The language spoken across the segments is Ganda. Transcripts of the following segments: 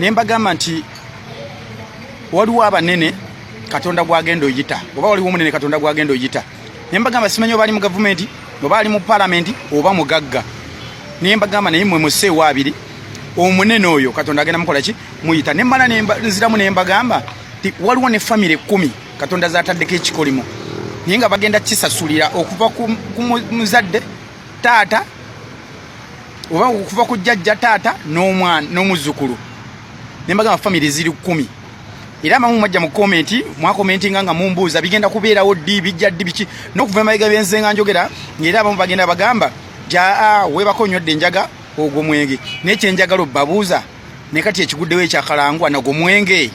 Ne mbagamba nti waliwo abanene Katonda gwagenda oyita, oba waliwo omunene Katonda gwagenda oyita. Ne mbagamba simanyi oba ali mu gavumenti, oba ali mu palamenti, oba mugagga. Ne mbagamba naye mwe museewo abiri, omunene oyo Katonda agenda mukola ki? Muyita. Ne mmala nziramu ne mbagamba nti waliwo ne famire 10 Katonda z'ataddeko ekikolimo, naye nga bagenda kisasulira okuva ku muzadde taata, oba okuva ku jjajja taata n'omwana n'omuzzukulu. Ne mbagamba famire ziri 10. Era abamu mwajja mu komenti, mwakomentinga nga mumbuuza bigenda kubeerawo ddi, bijja ddi, biki, n'okuva emabega byenze nga njogera, ng'era abamu bagenda bagamba jaa weebako onywedde enjaga ogwo mwenge. Naye kye njagala obbabuuza, ne kati ekiguddewo ekyakalangwa nagwo mwenge.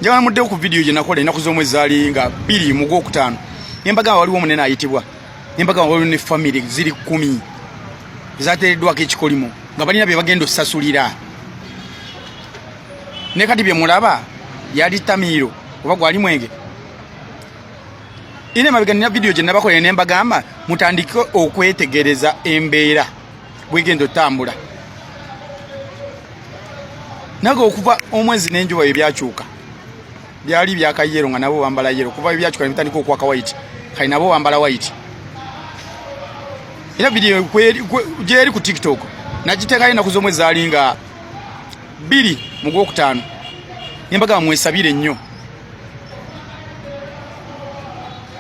Njagala muddewo ku vidiyo gye nakola ennaku z'omwezi zaali nga 2 mu gwokutaano, ne mbagamba waliwo omunene ayitibwa, ne mbagamba waliwo ne famire ziri 10 ezateereddwako ekikolimo nga balina bye bagenda osasulira. Ne kati bye mulaba yali tamiiro oba gwali mwenge. Ine mabega nina vidiyo gye nabakolera ne mbagamba mutandike okwetegereza embeera bwegenda otambula. Naga okuva omwezi n'enjuba bye byakyuka, byali byaka yero nga nabo bambala yero, kuva bye byakyuka ne bitandika okwaka white, kali nabo bambala white. Era vidiyo gyeri ku TikTok nagiteekayo ennaku z'omwezi zaali nga 2 mu gwokutaano, ne mbagamba mwesabire nnyo.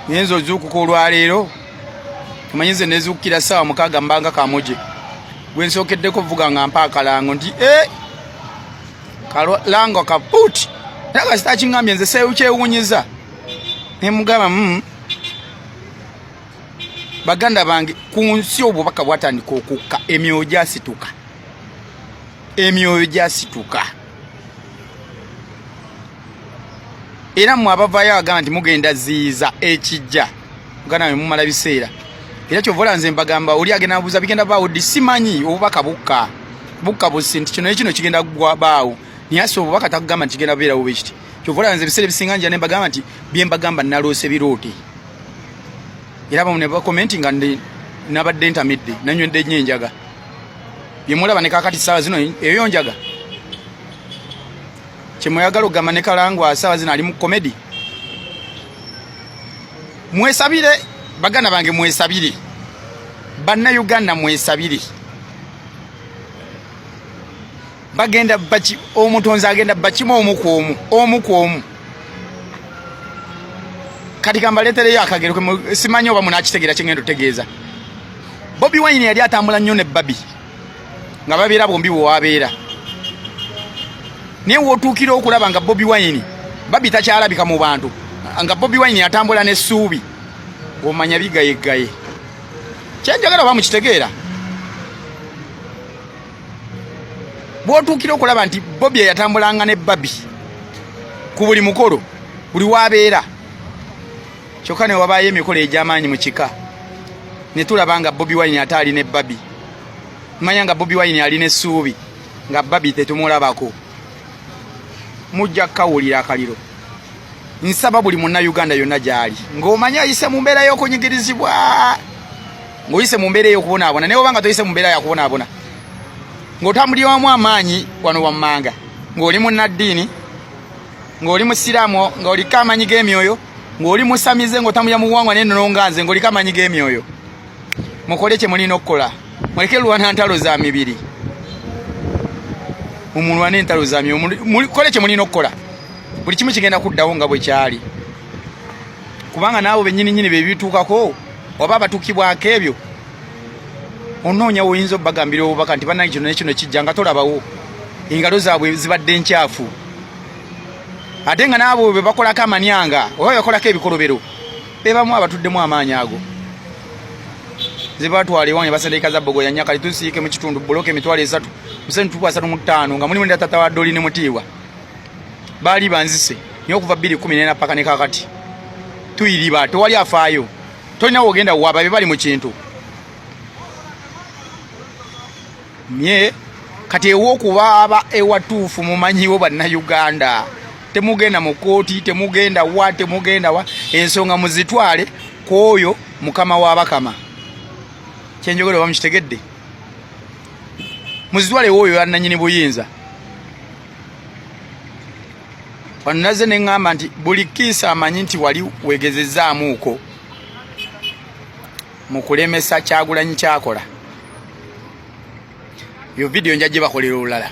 Naye nze ozuukuka olwaleero, omanyi nze nezuukukira ssaawa 6 mbanga kamoje gwe nsookeddeko vuga nga mpa akalango nti kalango kapuuti, era kasita akiŋŋambye nze kyewuunyiza ne mugamba baganda bange ku nsi obubaka bwatandika okukka, emyoyo gyasituka, emyoyo gyasituka. Era mmwe abavaayo agamba nti mugenda ziyiza ekijja, muganda wange mumala biseera. Era kyova olaba nze mbagamba oli agenda abuuza bigenda baawo ddi, simanyi. Obubaka bukka bukka busi nti kino nekino kigenda baawo, naye ase obubaka takugamba nti kigenda kubeerawo bwe kiti. Kyova olaba nze ebiseera ebisinga nja ne mbagamba nti bye mbagamba naloose biroote. Era abamu ne bakomenti nga nabadde ntamidde, nanywedde nnyo enjaga. Bye mulaba ne kaakati ssaawa zino eyo njaga. Kye mweyagala okugamba ne Kalangwa ssaawa zino ali mu komedi. Mwesabire baganda bange, mwesabire Bannayuganda, mwesabire. Bagenda baki, omutonzi agenda bakimu omu ku omu, omu ku omu. Kati kambaleetereyo akagero, simanyi oba munaakitegeera kye ngenda otegeeza. Bobi Wine yali atambula nnyo ne Barbie nga babeera bombi bwe wabeera, naye w'otuukira okulaba nga Bobi Wine Barbie takyalabika mu bantu, nga Bobi Wine atambula n'essuubi, omanya bigayegaye. Kyenjagala oba mukitegeera, bw'otuukira okulaba nti Bobi eyatambulanga ne Barbie ku buli mukolo buli wabeera, kyokka ne wabaayo emikolo egy'amaanyi mu kika ne tulaba nga Bobi Wine ate ali ne Barbie, manya nga Bobi Wine ali n'essuubi nga Barbie tetumulabako. Mujja kukawulira akaliro. Nsaba buli munnayuganda yonna gy'ali ng'omanyi ayise mu mbeera y'okunyigirizibwa, ng'oyise mu mbeera ey'okubonaabona, naye oba nga toyise mu mbeera ya kubonaabona, ng'otambulira wamu amaanyi wano wammanga, ng'oli munnaddiini, ng'oli musiraamu, ng'oliko amaanyi g'emyoyo, ng'oli musamize, ng'otambulira mu buwangwa n'ennono nga nze, ng'oliko amaanyi g'emyoyo, mukole kye mulina okukola. Muleke lwana ntalo za mibiri, mumulwane entalo za myoyo, mukole kye mulina okukola. Buli kimu kigenda kuddawo nga bwe kyali, kubanga naabo bennyini nnyini be bituukako oba abatuukibwako ebyo, onoonya woyinza obbagambira obubaka nti bannange kino ne kino kijja, nga tolabawo engalo zaabwe zibadde nkyafu, ate nga naabo be bakolako amanyanga oba bakolako ebikolobero be bamu abatuddemu amaanyi ago. Ze batwala ewange basendeka za bogoya nnyaka tusiike mu kitundu buloka emitwalo esatu musente tuku asatu mu ttaano nga mulimu ne tata wa Dolly ne Mutiibwa baali banzise naye okuva 2014 paka ne kaakati tuyiriba, tewali afaayo, tolina wogenda waba be bali mu kintu nye. Kati ew'okubaaba ewatuufu mumanyiwo Bannayuganda, temugenda mu kkooti, temugenda wa, temugenda wa, ensonga muzitwale ku oyo mukama w'abakama. Kyenjogera oba mukitegedde? Muzitwale ew'oyo annanyini buyinza. Wano nazze ne ŋŋamba nti buli kiisa amanyi nti wali wegezezaamuuko mu kulemesa Kyagulanyi kyakola. Yo vidiyo nja gibakolera olulala.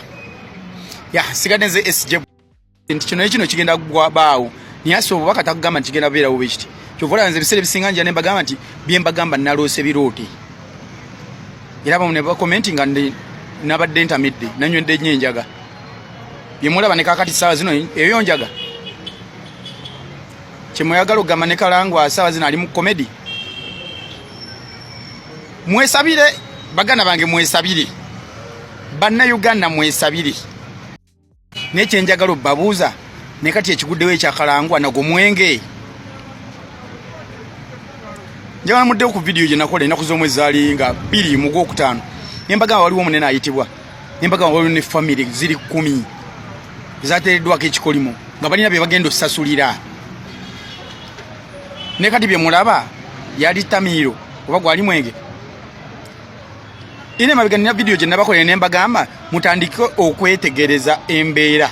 Ya sigadde nze SJ nti kino ekino kigenda baawo, naye ase obubaka takugamba nti kigenda beerawo bwe kiti. Kyova olaba nze ebiseera ebisinga nja ne mbagamba nti bye mbagamba naloose biroote, era abamu ne bakomenti nga nabadde ntamidde, nanywedde nnyo enjaga. Bye mulaba ne kaakati ssaawa zino eyo njaga kyemuyagala okugamba ne Kalangwa saawa zino ali mu komedi. Mwesabire baganda bange, mwesabire Bannayuganda, mwesabire. Naye kyenjagala obabuuza, naye kati ekiguddewo ekyakalangwa nagwo mwenge, njagala muddewo ku vidiyo gye nakola ennaku z'omwezi zaali nga 2 mu gwokutaano, ne mbagamba waliwo omunene ayitibwa, ne mbagamba waliwo ne famire ziri 10 ezateereddwako ekikolimo nga balina bye bagenda osasulira. Ne kati bye mulaba yali tamiiro oba gwali mwenge. Ine mabega nina vidiyo gye nabakolera ne mbagamba mutandike okwetegereza embeera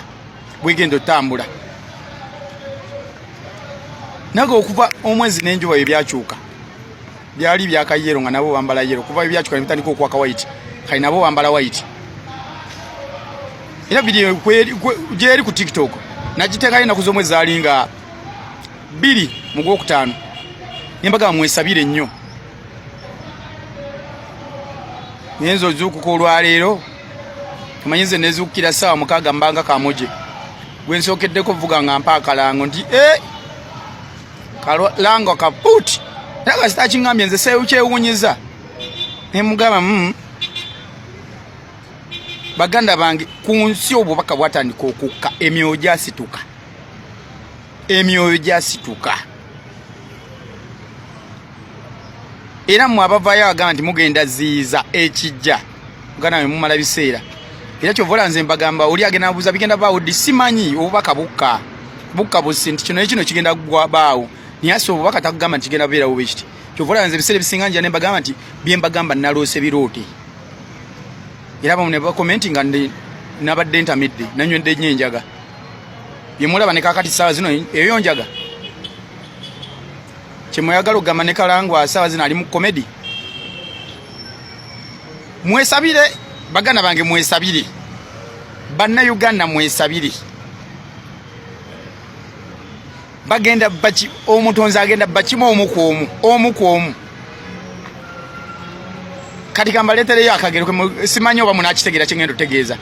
bwegenda otambula. Naga okuva omwezi n'enjuba bye byakyuka, byali byaka yero nga nabo bambala yero, kuva bye byakyuka ne bitandika okwaka white, kali nabo bambala white. Era vidiyo gyeri ku TikTok nagiteekayo ennaku z'omwezi zaali nga 2 mu gwokutaano, ne mbagamba mwesabire nnyo. Naye nze ozuukuka olwaleero, omanyi nze nezuukukira ssaawa 6 mbanga kamoje gwe nsookeddeko vuga nga mpa akalango nti e kalango kapuuti, era kasita kiŋŋambye nze kyewuunyiza ne mugamba baganda bange ku nsi obubaka bwatandika okukka, emyoyo gyasituka, emyoyo gyasituka. Era mmwe abavaayo agamba nti mugenda ziyiza ekijja, muganda we mumala biseera. Era kyova olaba nze mbagamba oli agenda abuuza bigenda baawo ddi, simanyi. Obubaka bukka bukka busi nti kino ekino kigenda baawo, naye ase obubaka takugamba nti kigenda beerawo bwe kiti. Kyova olaba nze ebiseera ebisinga nja ne mbagamba nti bye mbagamba naloose biroote, era abamu ne bakomenti nga nabadde ntamidde, nanywedde nnyo enjaga. Bye mulaba ne kaakati ssaawa zino eyo njaga kyemuyagala okugamba ne Kalangwa saawa zino ali mu komedi. Mwesabire baganda bange, mwesabire Bannayuganda, mwesabire. Bagenda baki omutonzi agenda bakimu omu ku omu, omu ku omu. Kati kambaleetereyo akagero, simanyi oba munakitegeera kyengenda otegeeza.